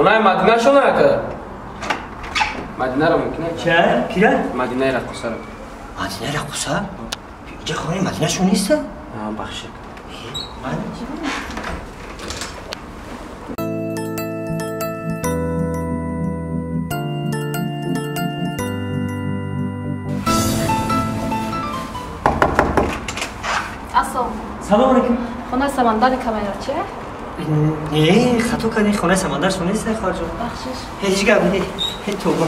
Хонаи Мадина шона ака? Мадинаро мумкин аст? Ча? Кира? Мадинаи раққосаро. Мадинаи раққоса? Иҷа хонаи Мадина шон неста? Бахши. Ман Ассалом. Салом алейкум. Хонаи Самандари камерачи? Не, хато кардин, хонаи Самандар шон неста, хоҳарҷон. Бахшиш. Ҳеҷ гап не. Ҳеҷ тоба.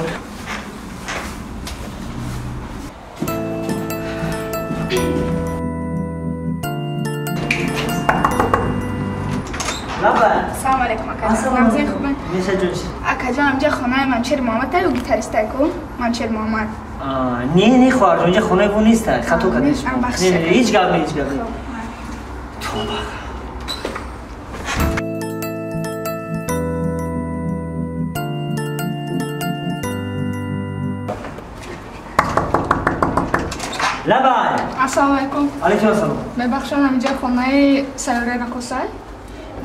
Лаба. Салом алейкум, акаҷон. Намзин хуб? Меша ҷон. Акаҷон, инҷа хонаи Манчер Муҳаммад аю гитаристай ку? Манчер Муҳаммад. Не, не, хоҳарҷон, инҷа хонаи ӯ нест, хато кардин. Не, не, ҳеҷ гап не, ҳеҷ гап не. Тоба. Лабай. Ассалому алайкум. Алайкум ассалом. Мебахшам, инҷа хонаи Сайёраи раққосай?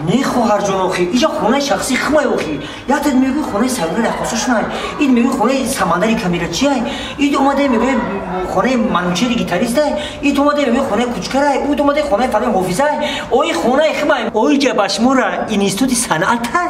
Не, хоҳарҷон, охи, иҷа хонаи шахсии хумай охи. Яктад мегӯй хонаи Сайёраи раққоса шунай, ид мегӯй хонаи Самандари камерачиай, ид омадай мегӯй хонаи Манучери гитаристай, ид омадай мегӯй хонаи Кучкарай, уд омадай хонаи фалон ҳофизай. Ои хонаи хумай. Оиҷа ба шумора институти санъатай.